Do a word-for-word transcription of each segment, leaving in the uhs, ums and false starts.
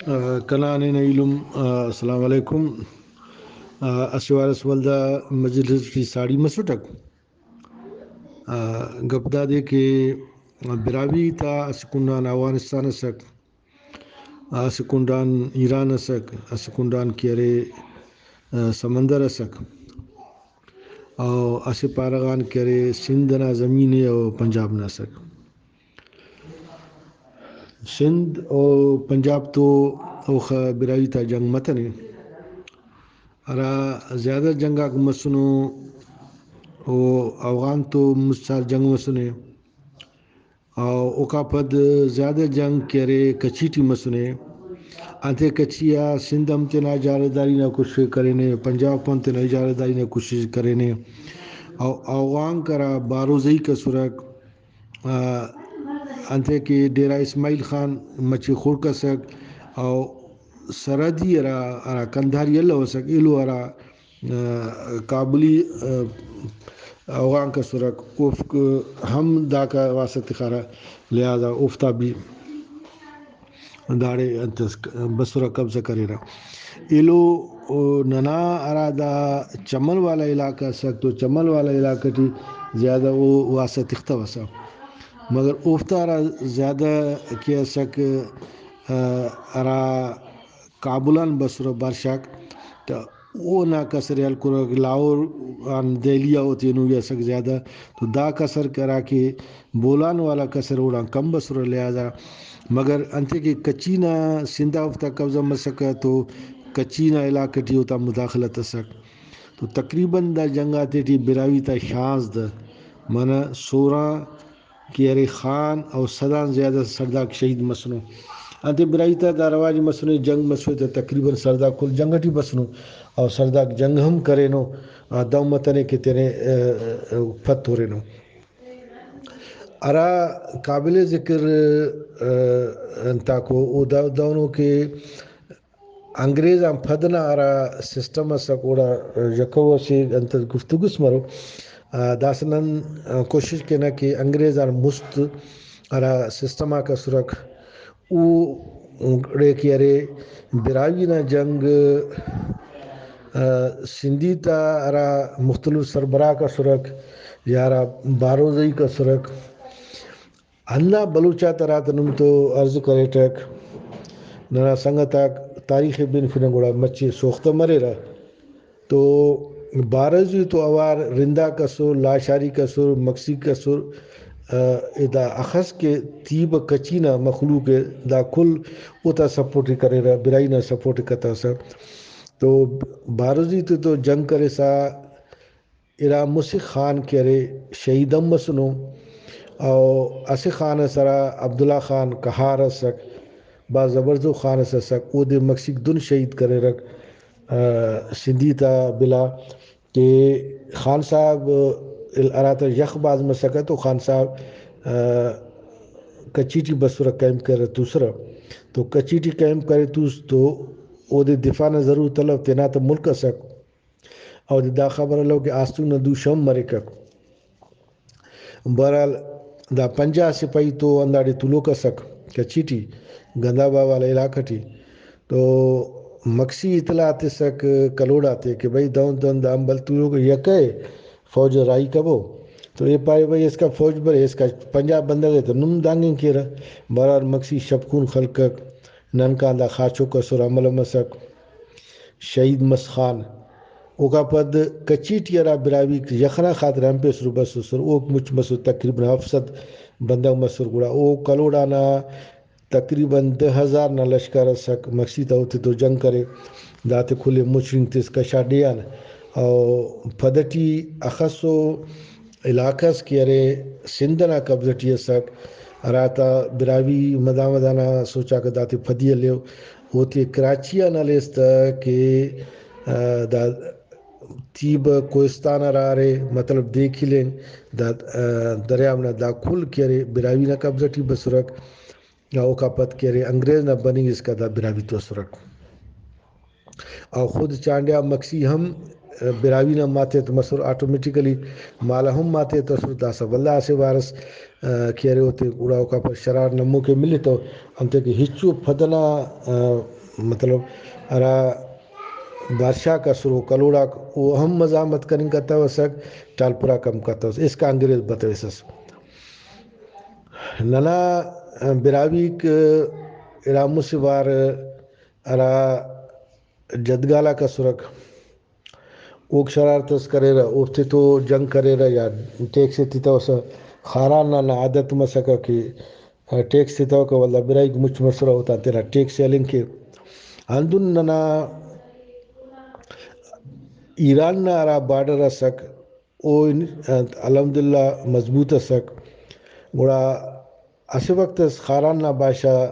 آ، کنا ہنینہ ایلم، آ، السلام علیکم۔ آ، اسہ وار اس ولدا مجلس ٹی ساڑی مسٹک۔ آ، گپ دادے کہ براہوئی تا اسہ کنڈان اوغانستان ئسک، اسہ کنڈان ایران ئسک، اسہ کنڈان کہ ارے، آ، سمندر ئسک، او اسہ پارہ غان کہ ارے سندھ ئنا زمین ءِ او پنجاب نا ئسک۔ سندھ و پنجاب تو اوخہ براہوئی تا جنگ متنے، ہرا زیادہ جنگ آک مسنو، او اوغان تو مچ سال جنگ مسنے، او اوکا پد زیادہ جنگ کہ ارے کچھی ٹی مسنے۔ انتئے کچھی آ سندھ ہم تینا اجارہ داری نا کوشش کرینے، پنجاب ہم تینا اجارہ داری نا کوشش کرینے، او اوغانک ہرا بارزئی ئسرک، آ، انتئے کہ ڈیرہ اسماعیل خان مچے خڑک ئسک، او سرحدی ہرا، ہرا قندھاری الو ئسک، ایلو ہرا، آ، کابلی، آ، اوغانک ئسرک، اوفک ہم داکا واسطہ تخارہ، لہذا اوفتا بھی داڑے انت اس بسرہ، قبضہ کریرہ۔ ایلو، او، ننا ہرا دا چمن والا علاقہ ئسک تو چمن والا علاقہ ٹی زیادہ او واسطہ تختوسہ، مگر اوفتا ہرا زیادہ کہ ئسک، آ، ہرا کابل آن بسرہ بادشاہک، تہ اونا کسر ءِ ہلکرہ، لاہور آن دہلی آ او تینوئی ئسک زیادہ، تو دا کسر کہ ہراکہ بولان والا کسر اوڑان کم بسرہ لہذا، مگر انتئے کہ کچھی نا سندھ آ اوفتا قبضہ مسکہ تو کچھی نا علاقہ ٹی اوتا مداخلت ئسک۔ تو تقریباً دا جنگ آتے ٹی براہوئی تا شانزدہ، منہ سورہ کہ ارے خان او صد آن زیادہ سڑداک شہید مسنو۔ انتئے براہوئی تا دا رواج مسنے، جنگ مسنے تہ تقریباً سڑداک کل جنگ ٹی بسنو او سڑداک جنگ ہم کرینو، آ، دہن متنے کہ تینے، آ، آ، پت ہرینو۔ ہرا قابل ذکر، آ، انتاکو او دا، دہنو کہ انگریز آن پد نا ہرا سسٹم ئسک، اوڑا یکہ او اسہ انت گفتگو اس مرو۔ آ، داسہ نن کوشش کینہ کہ انگریز آن مست ہرا سسٹم آک اسرک، او گڑے کہ ارے براہوئی نا جنگ، آ، سندھی تا ہرا مختلف سربراہک اسرک یا ہرا بارزئیک اسرک، ہندا بلوچ آتا ہراتم نم تو عرض کریٹک، ننا سنگت آک تاریخ ءِ بنفنہ گڑا مچے سوختہ مریرہ۔ تو بارزی تو اوار رنداک اسر، لاشاریک اسر، مکسیک اسر، آ، ادا اخس کہ تیبہ کچھی نا مخلوق ءِ دا کل اوتا سپورٹ ءِ کریرہ، براہوئی نا سپورٹ ءِ کتاسہ۔ تو بارزی تے تو جنگ کرسا ارا مسہ خان کہ ارے شہید ہم مسنو، او اسہ خان اس ہرا عبداللہ خان قہار اسک، بھاز زبردست خان اس اسک، اودے مکسیک دن شہید کریرک، آ، سندھی تا بلا کہ خان صاحب ال-، ہراتا یخ بھاز مسکہ تو خان صاحب، آ، کچھی ٹی بسرہ، کیمپ کرے توسرہ، تو کچھی ٹی کیمپ کرے توس تو اودے دفاع نا ضرورت الو، تینا تہ ملک اسک۔ اودے دا خبر الو کہ آستونگ نا دوش ہم مریکک۔ بہرحال دا پنجاہ سپاہی تو ہنداڑے تولوک اسک کچھی ٹی، گندابا والا علاقہ ٹی۔ تو مکسی اطلاع تسک کلوڑ آتے کہ بھئی دہن دہن دا امبل تولوک یکہ ءِ، فوج راہی کبو۔ تو اے پارے بھئی اسکا فوج برے، اسکا پنجاہ بندغ ءِ تو نم دانگ اینگ کیرہ۔ بہرحال مکسی شپکون خلکک، ننکان دا خاچوک اسر، حملہ مسک۔ شہید مس خان۔ اوکا پد کچھی ٹی ہرا براہوئیک یخ نا خاطر ہنپیسر و بسوسر، اوک مچ مسر، تقریباً ہفت سد بندغ مسر۔ گڑا او کلوڑ آنا تقریباً دہ ہزار نا لشکر ئسک، مکسی تا اوتے تو جنگ کرے، داتے کل ئے مچ رنگ تس کشا ڈیہہ آن۔ او پد ٹی اخسو علاقہ اس کہ ارے سندھ ئنا قبضہ ٹی ئسک، ہراتا براہوئی مدامد ئنا سوچاکہ داتے پدی ہلیو۔ اوتے کراچی آن ہلیس تہ کہ، آ، دا تیبہ کوہستان ہرا ارے، مطلب دیکھ الینگ، دا، آ، دریاب نا دا کل کہ ارے براہوئی نا قبضہ ٹی بسرک۔ اوکا پد کہ ارے انگریز نا بننگ اسکا دا براہوئی تو اسرک۔ او خود چانڈیا مکسی ہم براہوئی نا ماتحت مسر، آٹومیٹیکلی مالا ہم ماتحت اسر۔ داسہ ولدا اسہ وارس، آ، کہ ارے اوتے گڑا اوکا پد شرار نموکے ملتو، انتئے کہ ہچو پد ئنا، آ، مطلب ہرا بادشاہک اسر و کلوڑاک، او ہم مزاحمت کننگ کتوسک، ٹالپراک ہم کتوس، اسکا انگریز بتویسس۔ ننا براہوئیک ارا مسہ وار ہرا جدگال آک اسرک، اوک شرارت اس کریرہ، اوفتے تو جنگ کریرہ یا ٹیکس ئے تتوسہ۔ خاران نا عادت مسکہ کہ ٹیکس تتوکہ، ولدا براہوئیک مچ مسرہ، اوتان تینا ٹیکس ئے ہلنگ کے۔ ہندن ننا ایران نا ہرا بارڈر اسک، او ان-، الحمدللہ مضبوط اسک۔ گڑا اسہ وخت اس خاران نا بادشاہ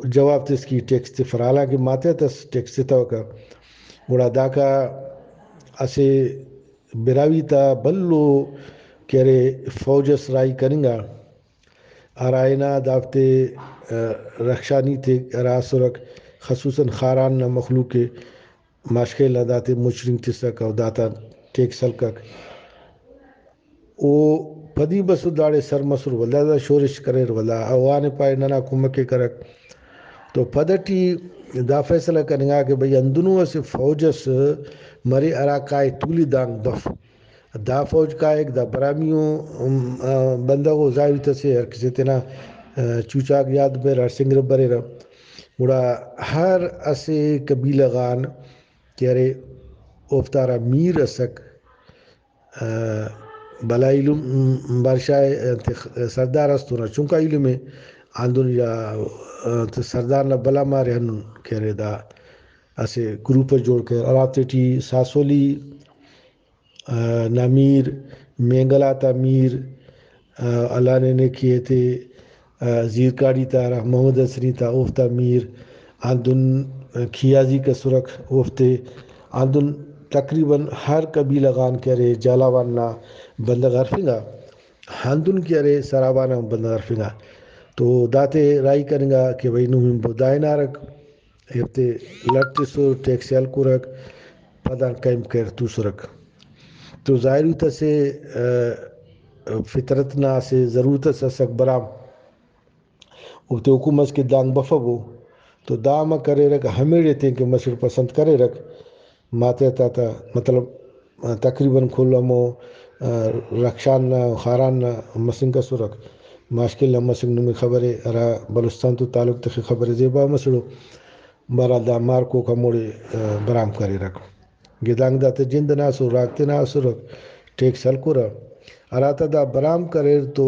جواب تس کہ ٹیکس تفرہ، حالانکہ ماتحت اس ٹیکس تتوکہ۔ گڑا داکا اسہ براہوئی تا بھلو کہ ارے فوج اس راہی کننگا، ہرا ہنا دافتے، آ، رخشانی تے ہرا اسرک، خصوصاً خاران نا مخلوق ءِ، ماشخیل نا داتے مچرینگ تسک و داتان ٹیکس ہلکک۔ او پدی بسر داڑے سر مسر، ولدا دا شورش کریر، ولدا اوغان ءِ پائے ننا کمک ءِ کرک۔ تو پد ٹی دا فیصلہ کننگا کہ بھئی، ہندنو اسہ فوج اس مرے ہرا کائے تولی دانگ بف۔ دا فوج کائک، دا براہوئی ءُ، ام، آ، بندغ ءُ، ظاہر تے اسہ ہر کسے تینا، آ، چوچاک یات بریرہ، ہڑسینگرہ بریرہ۔ گڑا ہر اسہ قبیلہ غان کہ ارے، اوفتا ہرا میر اسک، آ، بھلا ایلم، ام، بادشاہ انت سردار اس تو نا چنکا ایلم ءِ، ہندن یا، آ، انت سردار نا بھلا مارے ہندن کہ ارے دا اسہ گروپ اس جوڑ کریر، ہراتے ٹی ساسولی، آ، نا میر، مینگل آتا میر، آ، اللہ نے نیکی ایتے، آ، زیرکاڑی تا ہرا محمد حسنی تا اوفتا میر، ہندن کھیازیک اسرک اوفتے، ہندن تقریباً ہر قبیلہ غان کہ ارے جھالاوان نا بندغ ہرفنگا، ہندن کہ ارے سراوان آن بندغ ہرفنگا۔ تو داتے راہی کننگا کہ بھئی نم ہنبو دا ہنارک۔ ایفتے لٹ تسر، ٹیکس ئے ہلکرک، پدان قائم کریر توسرک۔ تو ظاہر ءِ اسہ، آ، فطرت نا اسہ ضرورت اس اسک برام۔ اوفتے حکم اس کہ دانگ بفبو، تو دا امر کریرک، ہمیڑے تینکہ مسڑ پسند کریرک۔ ماتحت آتا مطلب، آ، تقریباً کل ہمو، آ، رخشان نا، خاران نا مسنک اسرک، ماشکل نا مسنک، نمے خبرے ہرا بلوچستان تو تعلق تخک، خبرے زیبا مسڑو۔ بہرحال دا مارکوک ہموڑے، آ، برام کریرک۔ گدانک داتا جند ئنا اسر، راگ تینا اسرک، ٹیکس ہلکرہ۔ ہراتا دا برام کریر تو،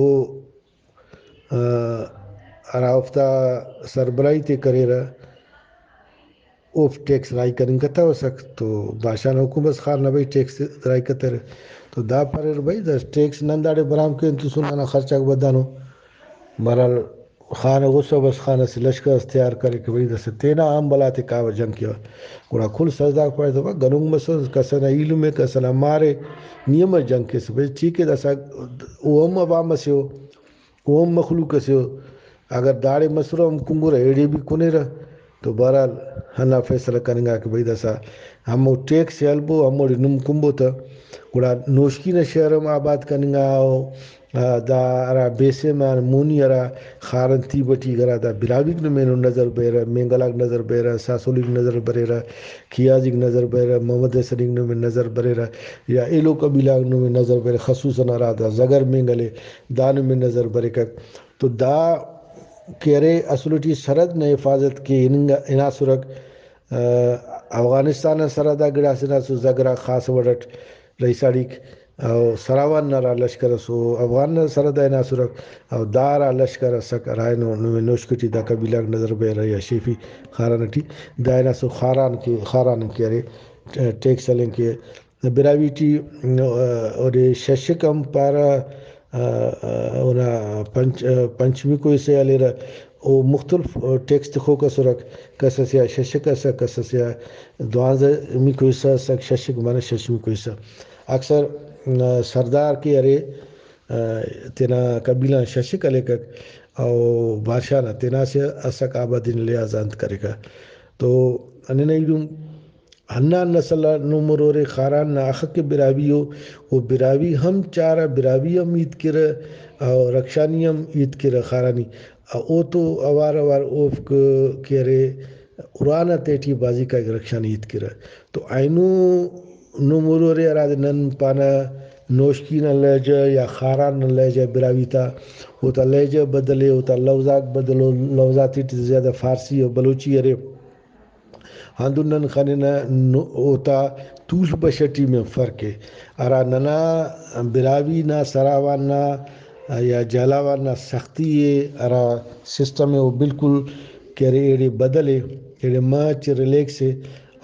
آ، ہرا اوفتا سربراہی تے کریرہ، اوفک ٹیکس راہی کننگ کتوسک۔ تو بادشاہ نا حکم اس خان نا بھئی ٹیکس راہی کترہ۔ تو دا پاریر بھئی دا ٹیکس نن داڑے برام کین تسن، ننا خرچ آک بدانو۔ بہرحال خان ءِ غصہ بس، خان اسہ لشکر اس تیار کرے کہ بھئی داسہ تینا آنبل آتے کاوہ جنگ کیوہ۔ گڑا کل سڑدار پاریر تہ بھئی گنوک مسس، کس ئنا ایلم ءِ، کس ئنا مار ءِ، نی امر جنگ کیسہ؟ بھئی ٹھیک ءِ، داسہ او ہم عوام اسے ءُ، او ہم مخلوق اسے ءُ، اگر داڑے مسرہ ہم کنگرہ، ایڑے بھی کنیرہ۔ تو بہرحال ہندا فیصلہ کننگا کہ بھئی داسہ ہمو ٹیکس ءِ ہلبو، ہموڑے نم کنبو تہ گڑا نوشکی نا شہر ہم آباد کننگا ءُ، آ، دا ہرا بیسیم آن مونی ہرا خارن تیبہ ٹی ہرا دا براہوئیک نمے نن نظر بریرہ، مینگل آک نظر بریرہ، ساسولیک نظر بریرہ، کھیازیک نظر بریرہ، محمد حسنیک نمے نظر بریرہ، یا ایلو قبیلہ آک نمے نظر بریرہ، خصوصاً ہرا دا زگر مینگل ءِ دا نمے نظر بریکک۔ تو دا کہ ارے اصل ٹی سرحد نا حفاظت کہ ہننگ ہناسرک، آ، افغانستان نا سرحد آ گڑاس ہناسر، زگرا خاص وڑ اٹ رئیساڑیک، او سراوان نا ہرا لشکر اس او افغان نا سرحد آ ہناسرہ، او دا ہرا لشکر اسک ہرا اینو نمے نوشکے ٹی دا قبیلہ غاک نظر بریرہ یا شیفی خاران ٹی، دا ہناسر خاران کہ، خاران کہ ارے ٹیکس ہلنگ کہ براہوئی ٹی، آ، اودے ششک ہم پارہ، آ، آ، اونا پنچ-، آ، پنچمیکو حصہ ہلیرہ، او مختلف، آ، ٹیکس تخوک اسرک، کس ئسے آ ششک ئسک، کس ئسے آ دوانزہ میکو حصہ ئسک، ششک معنی شش میکو حصہ۔ اکثر، آ، سردار کہ ارے، آ، تینا قبیلہ آن ششک ہلیکک، او بادشاہ نا تینا اسہ ئسک آبادی نا لحاظ آ انت کریکہ۔ تو ننا ایلم ہندا نسل آ نم مرورے، خاران نا اخہ کہ براہوئی او، او براہوئی ہم چارہ، براہوئی ہم ہیت کیرہ، او رخشانی ہم ہیت کیرہ خارانی۔ او تو اوار اوار اوفک کہ ارے، ارانا تیٹی بھازی کائک رخشانی ہیت کیرہ۔ تو اینو نم مرورے ہرادے نن پانہ نوشکی نا لہجہ یا خاران نا لہجہ براہوئی تا، اوتا لہجہ بدلے، اوتا لوزاک بدلو، لوزاتے ٹی زیادہ فارسی و بلوچی ارے۔ ہندن نن خننہ نو-، اوتا تول بش ٹی میں فرق ءِ۔ ہرا ننا براہوئی نا سراوان نا یا جہلاوان نا سختی ءِ، ہرا سسٹم ءِ، او بالکل کہ ارے ایڑے بدل ءِ، ایڑے مچ ریلیکس ءِ،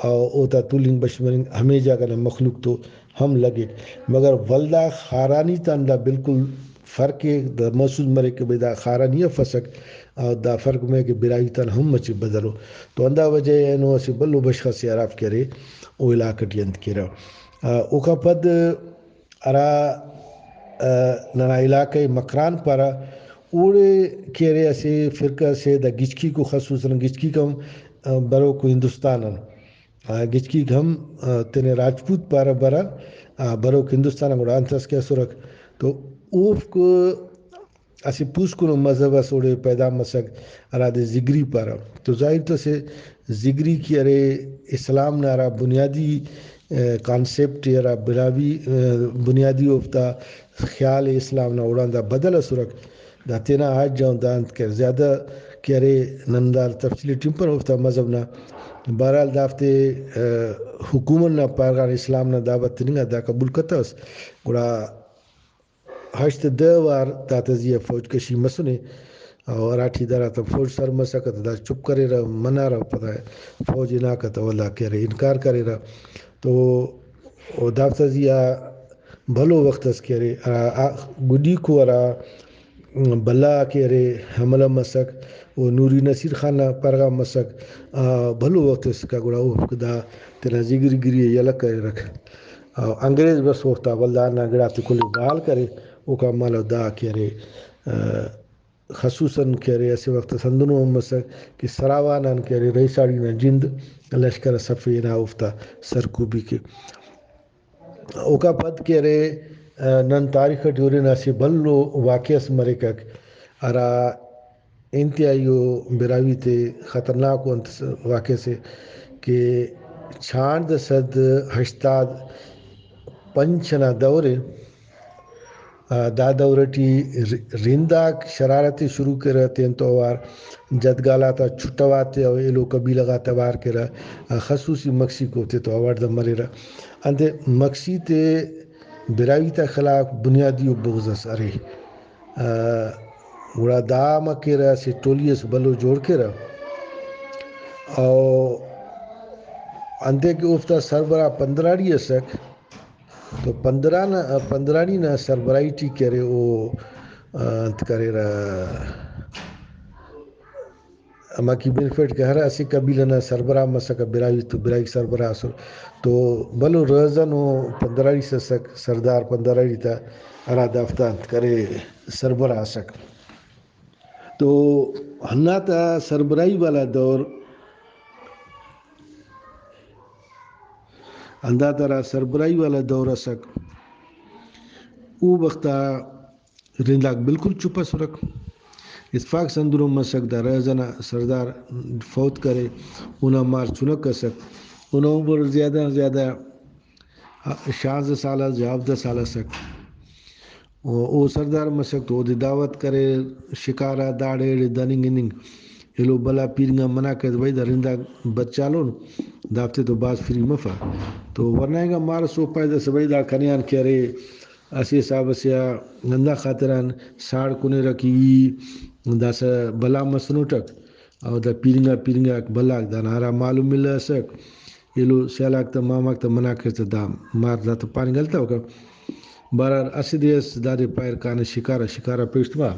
او اوتا تولنگ بش مننگ ہمے جاگہ نا مخلوق تو ہم لگک۔ مگر ولدا خارانی تا ہندا بالکل فرق ءِ، دا محسوس مریک کہ بھئی دا خارانی افسک، اور دا فرق مریک کہ براہوئی تان ہم مچے بدلو۔ تو ہندا وجہ ءِ اینو اسہ بھلو بشخ اسے ہرافک ارے، او علاقہ ٹی انت کیرہ۔ آ، اوکا پد ہرا، آ، ننا علاقہ ءِ مکران پارہ، اوڑے کہ ارے اسہ فرقہ اسے، دا گچکیکو خصوصاً گچکیک ہم، آ، بروکو ہندوستان آن۔ آ، گچکیک ہم، آ، تینے راجپوت پارہ برا، آ، بروک ہندوستان آن گڑا انت اس کہ اسرک۔ تو اوفک اسہ پوسکنو مذہب اس اوڑے پیدا مسک، ہرادے زگری پارہ۔ تو ظاہر تو اسہ زگری کہ ارے اسلام نا ہرا بنیادی، آ، کانسیپٹ ءِ، ہرا براہوئی، آ، بنیادی اوفتا خیال ءِ اسلام نا، اوڑان دا بدل اسرک۔ دا تینا آج جاؤں دا انت کہ زیادہ کہ ارے نن دا تفصیل ٹی ہم پن اوفتا مذہب نا۔ بہرحال دافتے، آ، حکومت نا پارغان اسلام نا دعوت تننگا دا قبول کتوس۔ گڑا ہشت دہ وار داتا زی آ فوج کشی مسنے۔ اور ہراٹی داراتا فوج سر مسکہ تو دا چپ کریرہ، منارہ، پدا فوج ہناکہ تو ولدا کہ ارے انکار کریرہ۔ تو او دافتا زی آ بھلو وخت اس کہ ارے، ہرا آ گڈیکو ہرا بھلا کہ ارے حملہ مسک، او نوری نصیر خان نا پرغا مسک، آ، بھلو وخت اسکا گڑا اوفک دا تینا زگری گری ءِ یلہ کریرک۔ آ، انگریز بس اوفتا ولدا ہندا گڑاتے کل بحال کرے، اوکان مالو دا کہ ارے، آ، خصوصاً کہ ارے اسہ وخت اس ہندنو ہم مسک کہ سراوان آن کہ ارے رئیساڑی نا جند لشکر اس افے ہنا اوفتا سرکوبی کے۔ اوکا پد کہ ارے، آ، نن تاریخ ٹی ہرنہ اسہ بھلو واقعہ اس مریکک، ہرا انتہائی او براہوئی تے خطرناک او انت س-، واقعہ سے کہ چھانڑدہ سد ہشتاد پنچ ئنا دور ءِ۔ آ، دا دور ٹی ر-، رند آک شرارت ءِ شروع کیرہ، تینتو اوار جدگال آتا چھٹو آتے و ایلو قبیلہ غاتے اوار کیرہ۔ آ، خصوصی مکسی کو تینتو اوار دا مریرہ۔ انتے مکسی تے براہوئی تا خلاف بنیادی و بغض اس ارے۔ آ، گڑا دا امر کیرہ، اسہ ٹولی اس بھلو جوڑ کیرہ۔ او انتئے کہ اوفتا سربراہ پندراڑی ئسک، تو پندرا نا، پندراڑی نا سربراہی ٹی کہ ارے او، آ، انت کریرہ، ہما کہ بنفیٹ کہ ہر اسہ قبیلہ نا سربراہ مسکہ، براہوئی تو براہوئی سربراہ ئسر۔ تو بھلو رہزن و پندراڑی ئسک، سردار پندراڑی تا ہرا دافتا انت کرے سربراہ ئسک۔ تو ہندا تا سربراہی والا دور، ہندا تا ہرا سربراہی والا دور ئسک، او وخت آ رند آک بالکل چپ ئسرک۔ اتفاق سندرو مسک، دا رہزن آ سردار فوت کرے، اونا مار چنک ئسک، اونا عمر زیادہ آن زیادہ شانزدہ سال آ یا ہفدہ سال ئسک۔ او، او سردار مسک تو اودے دعوت کرے، شکار آ داڑے ایڑے دننگ ہننگ۔ ایلو بھلا پیرنگ آن منع کرے، بھئی دا رند آک بچالون، دافتے تو بھاز فری مفہ۔ تو ورنا انگا مار ئس او پائے داسہ بھئی دا کنے آن کہ ارے، اسہ حساب ئسے آ ہندا خاطران ساڑ کنیرہ کہ ای داسہ بھلا مسنوٹک، او دا پیرنگا پیرنگاک بھلاک دانا ہرا مالو ملہ ئسک، ایلو سیالاک تا ماماک تا منع کریر تا دا مار دا تا پاننگ التوکہ۔ بہرحال اسہ دے ئس دادے پاریر کانہ شکارہ، شکارہ پیش تما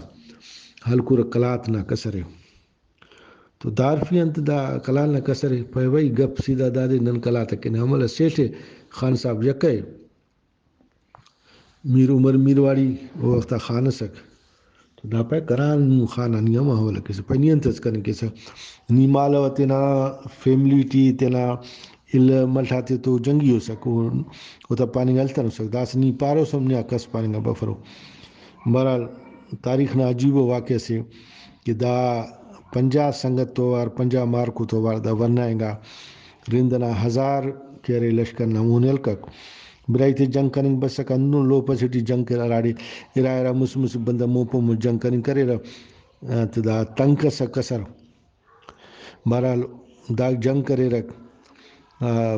ہلکرہ قلات نا کسرے۔ تو دارفی انت دا قلات نا کسرے؟ پائے بھئی گپ سیدھا دادے، نن قلات ئکن عمل ئس سیٹے، خان صاحب یکہ ءِ۔ میر عمر میرواڑی او وختا خان ئسک۔ تو دا پائے کران خان آ نی ہم حوالہ کیسہ، پائے نی انت ئس کننگ کیسہ؟ نی مالو تینا فیملی ٹی، تینا الہ ملہ آتے تو جنگی اسک، او، اوتا پاننگ التنوسک، داسہ نی پاروس ہم نیا کس پاننگ آ بفرو۔ بہرحال، تاریخ نا عجیب ءُ واقعہ سے کہ دا پنجاہ سنگت تو اوار، پنجاہ مارکو تو اوار دا ورنا انگا رند ئنا ہزار کہ ارے لشکر نا مون ہلکک۔ براہوئی تے جنگ کننگ بسک، ہندن لوپ ئسے ٹی جنگ کیر، ہراڑے ارا ارا مسہ مسہ بندغ مون پہ مون جنگ کننگ کریرہ، آ، تو دا تنگ کسک کسر۔ بہرحال، دا جنگ کریرک۔ آ،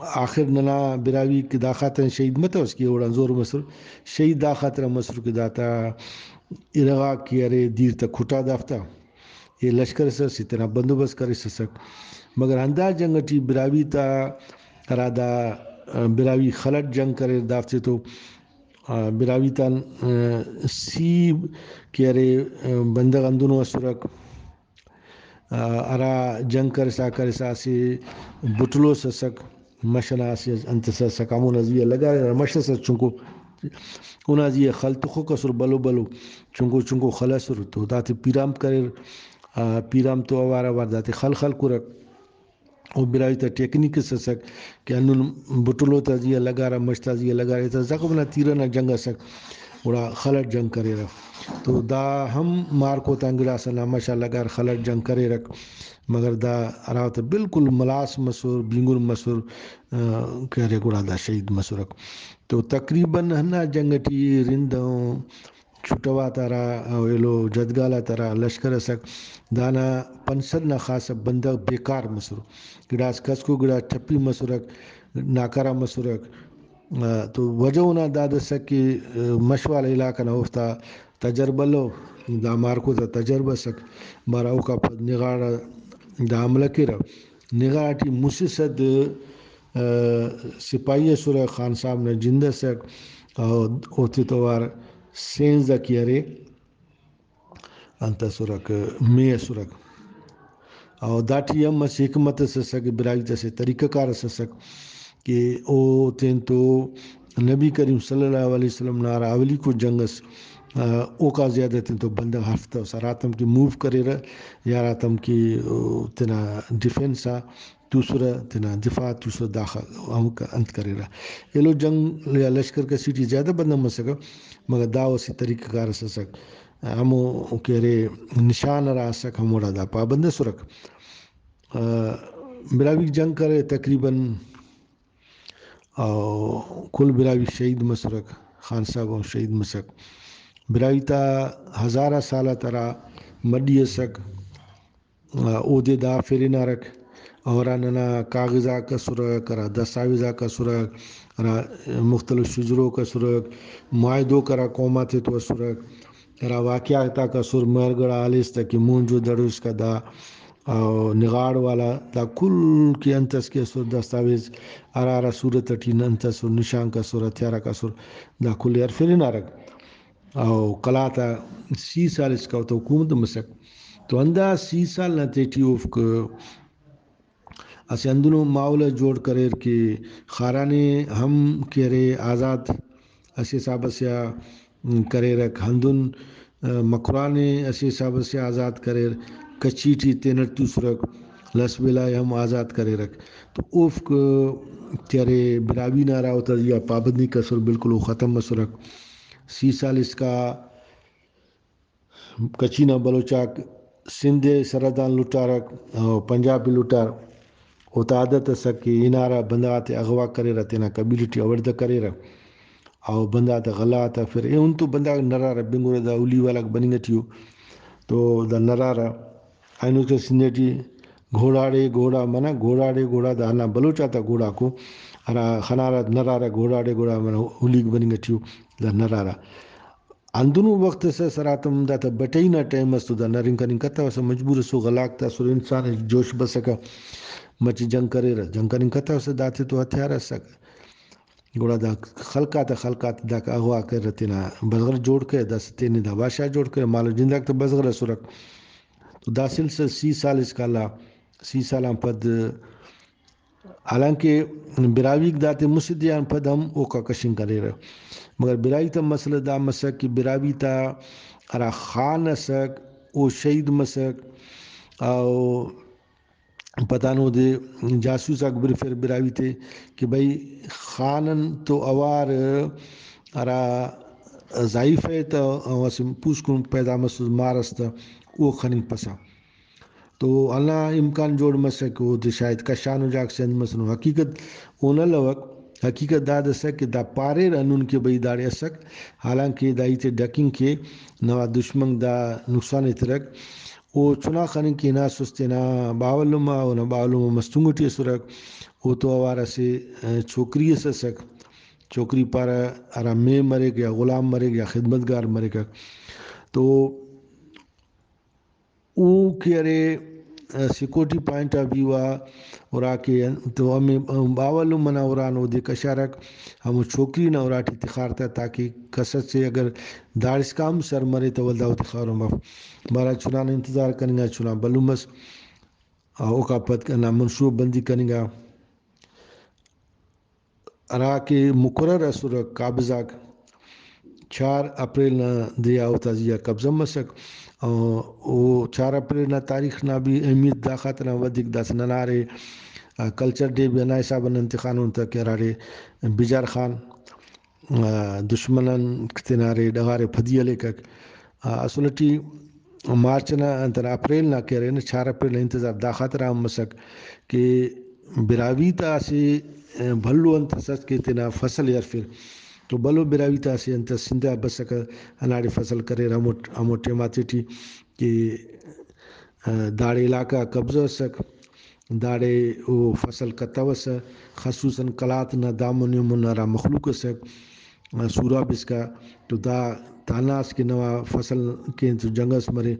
آخر ننا براہوئی کہ دا خاطران شہید متوس کہ اوڑان زور مسر، شہید دا خاطران مسر کہ داتا ارغاک کہ ارے دیر تا کھٹا دافتا، اے لشکر ئسے اسہ تینا بندوبست کریسہ ئسک۔ مگر ہندا جنگ ٹی براہوئی تا ہرا دا، آ، براہوئی خل اٹ جنگ کریر دافتے تو، آ، براہوئی تان، آ، سی کہ ارے، آ، بندغ ہندنو اسرک۔ آ، ہرا جنگ کرسا کرسا اسہ بٹلوس ئسک، مش ئنا اسہ انت ئسے ئسک، ہمونا زی آ لگارہ، ہرا مش ئسے چنکو اونا زی آ خل تخوک ئسر بھلو بھلو، چنکو چنکو خل ئسر تو داتے پیرامپ کریر۔ آ، پیرامپ تو اوار اوار داتے خل خلکرک۔ او براہوئی تا ٹیکنیک اس ئسک کہ ہندن بٹلو تا زی آ لگارہ، مش تا زی آ لگارہ، ایتا زخم نا تیرہ نا جنگ ئسک، گڑا خل اٹ جنگ کریرہ۔ تو دا ہم مارکو تان گڑاس ہندا مش آ لگار خل اٹ جنگ کریرک، مگر دا ہراوتا بالکل ملاس مسر، بینگر مسر، آ، کہ ارے گڑا دا شہید مسرک۔ تو تقریباً ہندا جنگ ٹی رند چھٹوا تا ہرا ایلو جدگال آتا ہرا لشکر ئسک، دانا پنچ سد نا خاصہ بندغ بیکار مسر، گڑاس کسکو گڑاس ٹھپی مسرک، ناکارہ مسرک۔ آ، تو وجہ اونا داد ئسک کہ، آ، مش والا علاقہ نا اوفتا تجربہ الو، دا مارکو تا تجربہ ئسک، بارا اوکا پد نغاڑ آ دا حملہ کیرہ۔ نغاڑ ٹی مسہ سد، آ، سپاہی اسرہ، خان صاحب نا جند ئسک، او اوتے توار سینزدہ کہ ارے انت اسرک، مے اسرک۔ او داٹی ہم اسہ حکمت اس ئسک، براہوئی تا اسہ طریقہ کار اس ئسک کہ او تینتو نبی کریم صلی اللہ علیہ وسلم نا ہرا اولیکو جنگ اس، آ، اوکا زیادہ تینتو بندغ ہرفتوس، ہراتم کہ موو کریرہ یا ہراتم کہ او تینا ڈیفنس آ توسرہ، تینا دفاع توسرہ، داخہ ہموکا انت کریرہ۔ ایلو جنگ یا لشکر کشی ٹی زیادہ بندغ مسکہ، مگر دا اسہ طریقہ کار اس ئسک۔ ہمو کہ ارے نشان ہرا اسک، ہموڑا دا پابند اسرک۔ آ، براہوئی جنگ کرے تقریباً، او کل براہوئی شہید مسرک، خان صاحب ہم شہید مسک۔ براہوئی تا ہزارہ سال آتا ہرا مڈی اسک، آ، اودے دا ہرفرینارک، او ہرا ننا کاغذ آک اسرک، ہرا دستاویز آک اسرک، ہرا مختلف شجروک اسرک، معاہدوک ہرا قوم آتے تو اسرک، ہرا واقعات آک اسر، مہر گڑھ آلیس تا کہ مونجو دڑو اسکا دا، او نغاڑ والا دا کل کہ انت اس کہ اسر دستاویز، ہرا ہرا صورت ٹی انت اسر، نشانک اسر، ہتھیارک اسر، دا کل ئے ہرفرینارک۔ او قلات آ سی سال اسکا اوتا حکومت مسک۔ تو ہندا سی سال نا تیٹی اوفک اسہ ہندنو ماحول اس جوڑ کریر کہ خاران ئے ہم کہ ارے آزاد اسہ حساب ئسے آ کریرک، ہندن، آ، مکران ئے اسہ حساب ئسے آ آزاد کریر، کچھی ٹی تینٹ توسرک، لسبیلہ ئے ہم آزاد کریرک۔ تو اوفک کہ ارے براہوئی نا ہرا اوتا زی آ پابندی ئسر، بالکل او ختم مسرک۔ سی سال اسکا کچھی نا بلوچ آک سندھ ئے سرحد آن لٹارک، او پنجاب ئے لٹار۔ اوتا عادت ئسک کہ ہنارہ، بندغ آتے اغوا کریرہ، تینا قبیلہ ٹی اوڑدہ کریرہ، او بندغ آتا غلہ غاتا ہرفیرہ۔ ایہن تو بندغ نرارہ، بنگرہ، دا ہلی والاک بننگ ٹی ءُ۔ تو دا نرارہ، اینو تو سندھ ٹی گھوڑاڑے گھوڑا منہ، گھوڑاڑے گھوڑا، دا ہندا بلوچ آتا گھوڑاکو ہرا خنارہ، نرارہ، گھوڑاڑے گھوڑا منہ، ہلیک بننگ ٹی ءُ، دا نرارہ۔ ہندنو وخت اس ئس ہراتم داتا بٹئی نا ٹائم اس تو دا نرنگ کننگ کتوسہ، مجبور ئسو، غلاک تا اسر، انسان جوش بسکہ، مچہ جنگ کریرہ، جنگ کننگ کتوسہ، داتے تو ہتھیار ئسک۔ گڑا دا خلق آتا خلق آتے داکا اغوا کریرہ، تینا بزغر جوڑ کریرہ، داسہ تینے دا بادشاہ جوڑ کریرہ، مال و جنداک تا بزغر ئسرک۔ تو دا سلسلہ سی سال اسکا ہلا، سی سال آن پد حالانکہ براہوئیک داتے مسہ دے آن پد ہم اوکا کشنگ کریرہ، مگر براہوئی تا مسئلہ دا مسک کہ براہوئی تا ہرا خان ئسک، او شہید مسک، او پدان اودے جاسوس آک برفیر براہوئی تے کہ بھئی خان ان تو اوار ہرا ضعیف ءِ تہ اسہ پوسکن پیدا مسس مار اس تہ او خننگپسہ۔ تو ہندا امکان جوڑ مسک، اودے شاید کشانو جاگہ سے انت مسنو۔ حقیقت اونا الوک، حقیقت داد ئسک کہ دا پاریر ہندن کہ بھئی داڑے ئسک، حالانکہ دا ہیت ئے ڈکنگ کے نوا دشمن دا نقصان ایترک۔ او چنا خننگ کہ ہناسس تینا باوہ لمہ، اونا باوہ لمہ مستونگ ٹی ئسرک، اوتو اوار اسہ، ء، چھوکری ئس ئسک، چھوکری پارہ ہرا مے مریک یا غلام مریک یا خدمتگار مریک۔ تو او کہ ارے، ء، سیکورٹی پوائنٹ آف ویو آ اراکے ان-، تو ہمے، ام، باوہ لمہ نا اران اودے کشارک، ہمو چھوکری نا اراٹی تخار تہ، تاکہ کس سے اگر داڑسکا ہم سر مرے تہ ولدا او تخارہ مف۔ بہرحال چنا نا انتظار کننگا، چنا بھلو مس، آ، اوکا پد ہندا منصوبہ بندی کننگا۔ ہرا کہ مقرر ئسرہ قابض آک، چار اپریل نا دے آ اوتا زی آ قبضہ مسک۔ او، او چار اپریل نا تاریخ نا بھی اہمیت دا خاطران ودیک، داسہ ننا ارے، آ، کلچر ڈے بھی ہندا حساب آن نن تخانن تہ کہ ہراڑے بجار خان، آ، دشمن آن تینا ارے ڈغار ئے پدی ہلیکک۔ آ، اصل ٹی مارچ نا، انت نا، اپریل نا کہ ارے نا، چار اپریل نا انتظار دا خاطر آن مسک کہ براہوئی تا اسہ بھلو انت اس ئس کہ تینا فصل ئے ہرفر۔ تو بھلو براہوئی تا اسہ انت اس سندھ آ بسکہ، ہنداڑے فصل کریر، ہمو، ہمو ٹائم آتیٹی کہ، آ، داڑے علاقہ قبضہ ئسک۔ داڑے او فصل کتوسہ، خصوصاً قلات نا دامن ایمن نا ہرا مخلوق ئسک، سوراب اسکا، تو دا دانا ئس کہ نوا فصل کین تو جنگ ئس مرے،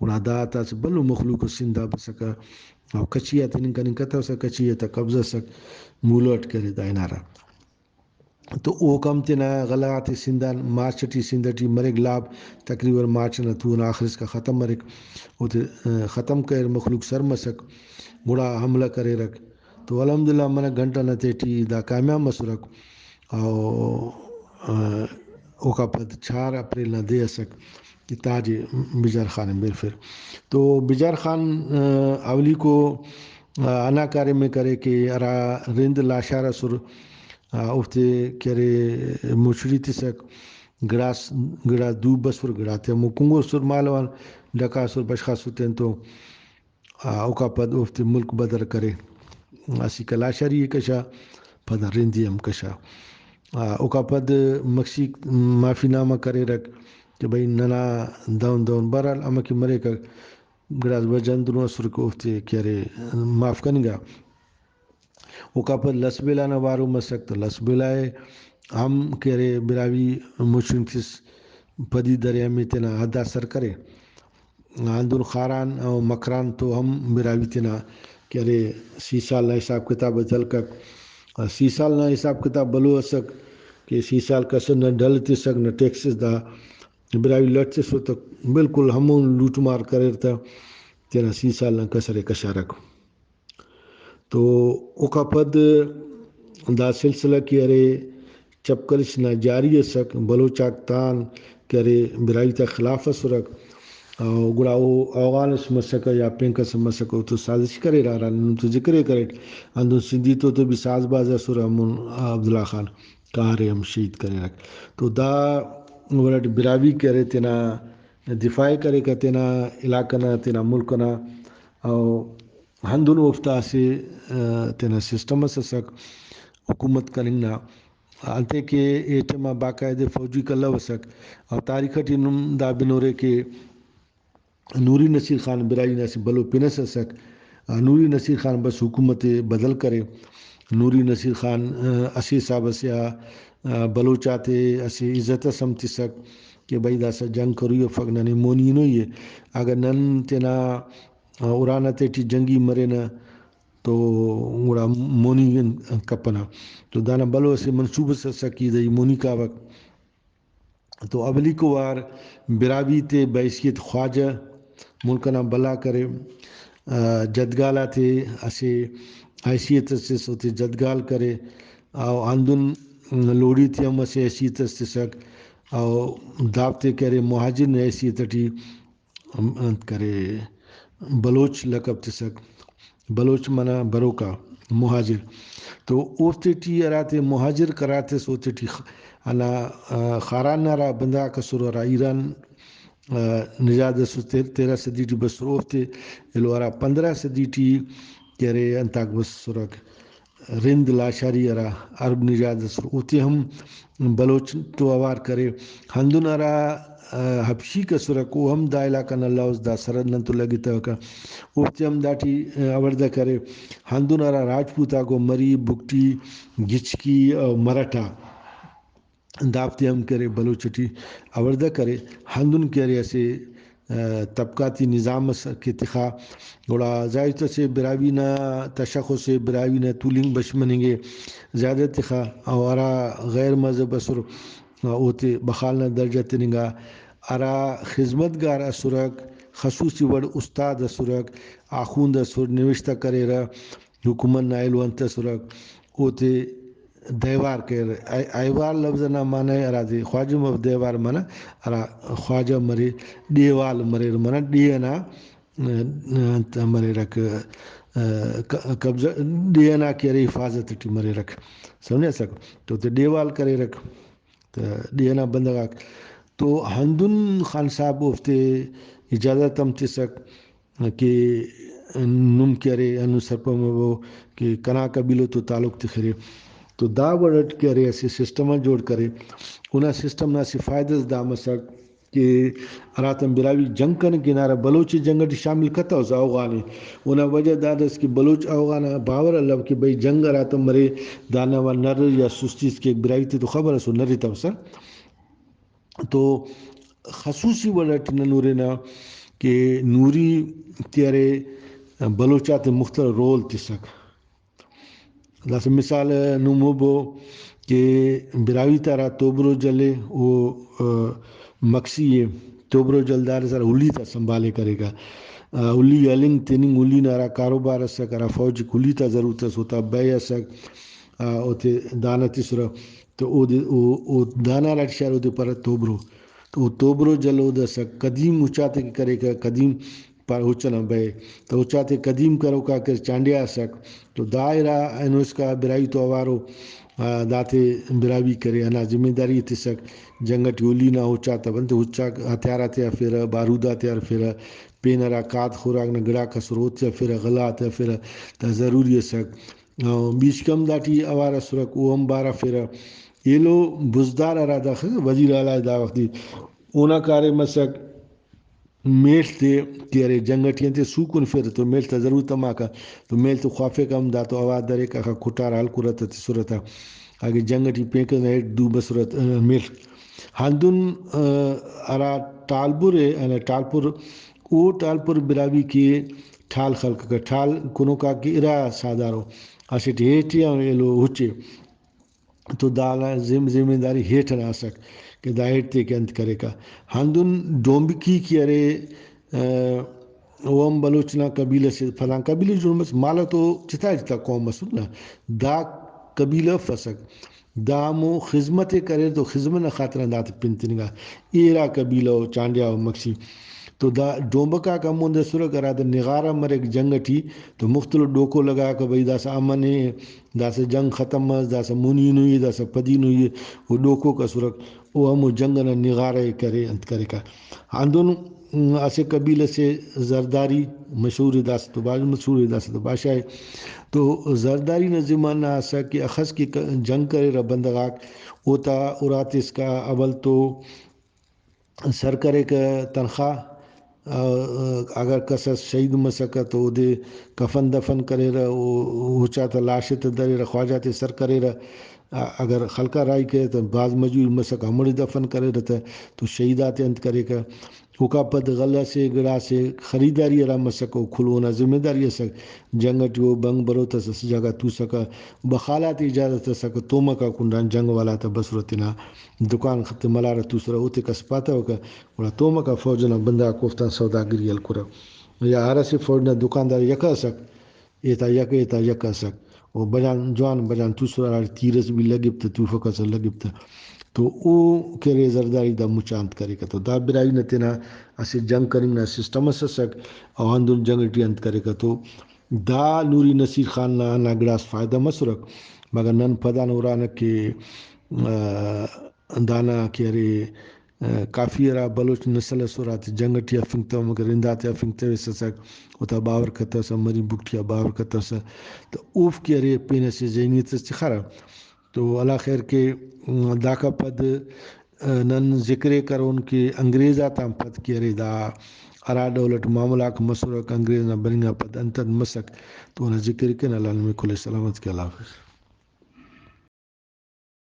گڑا دا تا اسہ بھلو مخلوق ئس سندھ آ بسکہ، او کچھی آ تننگ کننگ کتوسہ، کچھی آ تا قبضہ ئسک، مولو اٹ کرے دا ہنارہ۔ تو اوکان تینا غلہ غاتے سندھ آن مارچ ٹی، سندھ ٹی مریک لاب، تقریباً مارچ نا تون آخر اسکا ختم مریک۔ اوتے، آ، ختم کریر، مخلوق سر مسک، گڑا حملہ کریرک۔ تو الحمدللہ منہ گھنٹہ نا تیٹی دا کامیاب مسرک۔ او، آ، اوکا پد چار اپریل نا دے اسک کہ تاج ئے بجار خان ئے برفر۔ تو بجار خان، آ، اولیکو، آ، ہندا کاریم ئے کرے کہ ہرا رند لاشار ئسر، آ، اوفتے کہ ارے مچھڑی تسک، گڑاس، گڑاس دو بسر، گڑاتے ہمو کنگو اسر، مالو آن ڈکاسر، بشخاسر تینتو۔ آ، اوکا پد اوفتے ملک بدر کرے۔ اسیکا لاشاری ئے کشا، پدا رندی ہم کشا۔ آ، اوکا پد مکسیک معافی نامہ کریرک کہ بھئی ننا دہن دہن، بہرحال امر کہ مریکہ، گڑاس بجند نو اسر کہ اوفتے کہ ارے معاف کننگا۔ اوکا پد لسبیلہ نا وارو مسک، تو لسبیلہ ئے ہم کہ ارے براہوئی مچنگ تس پدی درے، ہمے تینا حد آ سر کرے۔ ہندن خاران و مکران تو ہم براہوئی تینا کہ ارے سی سال نا حساب کتاب ئے ہلکک۔ سی سال نا حساب کتاب بھلو اسک کہ سی سال کس نہ ڈل تسک نہ ٹیکسز، دا براہوئی لٹ تسر تہ بالکل ہمون لوٹ مار کریر تہ تینا سی سال نا کسر ئے کشارک۔ تو اوکا پد دا سلسلہ کہ ارے چپ کلش نا جاری ئسک، بلوچ آک تان کہ ارے براہوئی تا خلاف ئسرک، او گڑا او اوغان ئس مسکہ یا پین کس مسکہ، او تو سازش کریرہ، ہرا نن تو ذکر ئے کریٹ، ہندن سندھی تو تو بھی ساز باز ئسرہ، ہمون عبداللہ خان قہار ئے ہم شہید کریرک۔ تو دا وڑ ئٹ براہوئی کہ ارے تینا دفاع ئے کریکہ تینا علاقہ نا، تینا ملک ئنا، او ہندن اوفتا اسہ، آ، تینا سسٹم اس ئسک حکومت کننگ نا، انتئے کہ اے ٹائما باقاعدہ فوجی کلو ئسک۔ او تاریخ ٹی نم دا بنورے کہ نوری نصیر خان براہوئی نا اسہ بھلو پن اس ئسک۔ آ، نوری نصیر خان بس حکومت ئے بدل کرے۔ نوری نصیر خان، آ، اسہ حساب ئسے آ، آ، بلوچ آتے اسہ عزت اس ہم تسک کہ بھئی داسہ جنگ کروئی افک، ننے مونی ہنوئی ءِ۔ اگہ نن تینا، آ، ارانا تیٹی جنگی مرینہ تو گڑا مونی کپنہ۔ تو دانا بھلو اسہ منصوبہ اس ئسک کہ دئی مونی کاوک۔ تو اولیکو وار براہوئی تے بحیثیت خواجہ ملک ئنا بھلا کرے، آ، جدگال آتے اسہ حیثیت اس تس، اوتے جدگال کرے، او ہندن لوڑی تے ہم اسہ حیثیت اس تسک، او دافتے کہ ارے مہاجر نا حیثیت ٹی ہم انت کرے، بلوچ لقب تسک۔ بلوچ منع بروکا مہاجر۔ تو اوفتے ٹی ہراتے مہاجر قرار تس، اوتے ٹی خ-، ہندا، آ، خاران نا ہرا بندغاک اسر، ہرا ایران، آ، نژاد اسر، تیر-، تیرہ صدی ٹی بسر، اوفتے ایلو ہرا پندرہ صدی ٹی کہ ارے انتاک بسرک، رند لاشاری ہرا عرب نژاد اسر، اوتے ہم بلوچ تو اوار کرے۔ ہندن ہرا، آ، حبشیک اسرک، او ہم دا علاقہ نا الوس، دا سرحد نن تو لگتوکہ، اوفتے ہم داٹی، آ، اوڑدہ کرے۔ ہندن ہرا راجپوت آکو مری، بگٹی، گچکی او مرٹا، دافتے ہم کہ ارے بلوچ ٹی اوڑدہ کرے۔ ہندن کہ ارے اسہ، آ، طبقاتی نظام اس کہ تخا، گڑا ظاہر اسے براہوئی نا تشخص ءِ، براہوئی نا تولنگ بش مننگ ءِ زیادہ تخا، او ہرا غیر مذہب اسر، اوتے بخال نا درجہ تننگا۔ ہرا خذمتگار اسرک، خصوصی وڑ استاد اسرک، آخوند اسر، نوشتہ کریرہ، حکومت نا ایلو انت اسرک، اوتے دیوار کریر۔ اے-، ایوار لفظ نا معنی ہرادے خواجہ مف-، دیوار معنی ہرا خواجہ مرے، ڈیوال مریر معنی ڈیہہ ئنا، ا، انت مریرک، ا، ق-، قبضہ، ڈیہہ ئنا کہ ارے حفاظت ٹی مریرک۔ سمجھاسک؟ تو اوتے ڈیوال کریرک۔ تہ ڈیہہ ئنا بندغ آک تو ہندن خان صاحب اوفتے اجازت ہم تسک کہ نم کہ ارے ہندن سرپند مبو کہ کنا قبیلہ تو تعلق تخرے۔ تو دا وڑ اٹ کہ ارے اسہ سسٹم آ جوڑ کرے۔ اونا سسٹم نا اسہ فائدہ اس دا مسک کہ ہراتم براہوئی جنگ کننگ کن ہرا بلوچ ئے جنگ ٹی شامل کتوسہ اوغان ئے۔ اونا وجہ دادس کہ بلوچ اوغان آ باور الو کہ بھئی جنگ ہراتم مرے، دانا وا نر یا سستی اس کیک، براہوئی تے تو خبر ئس او نرتوسہ۔ تو خصوصی وڑ اٹ نن ہرنہ کہ نوری تے ارے بلوچ آتے مختلف رول تسک۔ داسہ مثال نم ہبو کہ براہوئی تا ہرا توبرو جل ءِ او، آ، مکسی ءِ، توبرو جل دار اس ہرا ہلی تا سنبھالے کریکہ۔ آ، ہلی ہلنگ تننگ، ہلی نا ہرا کاروبار اسک، ہرا فوج ہلی تا ضرورت اس، اوتا بئے اسک، آ، اوتے دانا تسرہ۔ تو اودے، او، او دانا ہراٹی شار اودے پارہ توبرو۔ تو او توبرو جل اودے اسک، قدیم اچاتے کہ کریکہ، قدیم پارہ اچ ئنا بئے۔ تو اچاتے قدیم کروکا کہ چانڈیا اسک۔ تو دا ارا اینو اسکا براہوئی تو اوارو، آ، داتے براہوئی کرے، ہندا ذمہ داری ئے تسک۔ جنگ ٹی ہلی نا اچاتا بنتے، اچاک ہتھیار آتے ہرفیرہ، بارود آتے ہرفیرہ، پین ہرا کھاد خوراک نا گڑاک اسر اوتے ہرفیرہ، غلہ آتے ہرفیرہ، دا ضروری اسک۔ آ، بیشک ہم داٹی اوار اسرک، او ہم بار ہرفیرہ۔ ایلو بزدار ہرا داخہ وزیر اعلیٰ دا وخت ای، اونا کاریم اسک میڷ تے کہ ارے جنگ ٹی انتے سو کنفیرہ تو میڷ تا ضرورت ہماکہ، تو میڷ تو خوافیکہ ہم دا تو اوار دریکہ، اخہ کٹارہ ہلکرہ تہ تسرہ تہ، اگہ جنگ ٹی پین کس نا ہیٹ دو بسرہ تہ، آ، میڷ۔ ہندن، آ، ہرا ٹالبر ءِ، ہندا ٹالپر، او ٹالپر براہوئی کہ ٹال خلککہ، ٹال کنوکا کہ ارا ساہدارو، اسٹ ہیٹے آن ایلو اُچے۔ تو دا ذم-، ذمہ داری ہیٹ ئنا اسک کہ دا ہیٹ تے کہ انت کریکہ۔ ہندن ڈومبکی کہ ارے، آ، او ہم بلوچ نا قبیلہ سے، فلان قبیلہ جوڑ مس، مالو تو جتا جتا قوم اسر نا، دا قبیلہ افسک۔ دا ہمو خذمت ءِ کریر تو خذمت نا خاطر آن داتے پن تننگا۔ ایرا قبیلہ ءُ چانڈیا ءُ مکسی۔ تو دا ڈومبک آک ہمو دے اسرک ہرادے نغارہ مریک جنگ ٹی، تو مختلف ڈوکو لگاکہ بھئی داسہ امن ءِ، داسہ جنگ ختم مس، داسہ مونی نوئی، داسہ پدی نوئی، او ڈوکوک اسرک، او ہمو جنگ ئنا نغارہ ءِ کرے، انت کریکہ۔ ہندن اسہ قبیلہ سے زرداری مشہور ءِ، داسہ تو بھاز مشہور ءِ، داسہ تو بادشاہ ءِ۔ تو زرداری نا ذمہ نا اسک کہ اخس کہ ک-، جنگ کریرہ بندغ آک، اوتا اُراتے اسکا اول تو سر کریکہ تنخواہ، آ، اگر کس اس شہید مسکہ تو اودے کفن دفن کریرہ، او، او چاتا لاش ءِ تہ دریرہ، خواجہ تے سر کریرہ۔ آ، اگر خلقا راہی کرے تہ بھاز مجبوری مسکہ ہموڑے دفن کریرہ تہ، تو شہید آتے انت کریکہ۔ اوکا پد غلہ سے گڑاسے خریداری ہرا مسکہ او کل اونا ذمہ داری اسک۔ جنگ ٹی او بنگ بروت اس اسہ جاگہ توسکہ، بخال آتے اجازت اسکہ، تومکا کنڈان جنگ والا تا بسرہ تینا دکان ختے ملارہ توسرہ، اوتے کس پاتوکہ، گڑا تومکا فوج ئنا بندغاک اوفتان سوداگری ہلکرہ۔ یا ہر اسہ فوج نا دکاندار یکہ اسک، ایتا یکہ، ایتا یکہ اسک۔ او بجان جوان بجان توسرہ، ہراڑے تیر ئس بھی لگپ تہ، توفک ئس لگپ تہ۔ تو او کہ ارے زرداری دا مچا انت کریکہ۔ تو دا براہوئی نا تینا اسہ جنگ کننگ نا سسٹم ئس اسک، او ہندن جنگ ٹی انت کریکہ۔ تو دا نوری نصیر خان نا ہندا گڑاس فائدہ مسرک، مگر نن پدان ہرانہ کہ، آ، دانا کہ ارے، آ، کافی ہرا بلوچ نسل ئس ہراتے جنگ ٹی ہرفنگتو، مگر ہنداتے ہرفنگتویسسک، اوتا باور کتوسہ، مری بگٹی آ باور کتوسہ، تو اوفک ارے پین اسہ ذہنیت اس تخارہ۔ تو اللہ خیر کے، داکا پد نن ذکر ءِ کرون کہ انگریز آتان پد کہ ارے دا ہرا ڈول اٹ معاملہ غاک مسرک، انگریز نا بننگ آن پد انت انت مسک، تو اونا ذکر ءِ کین۔ اللہ نمے کل ءِ سلامت کے۔ اللہ حافظ۔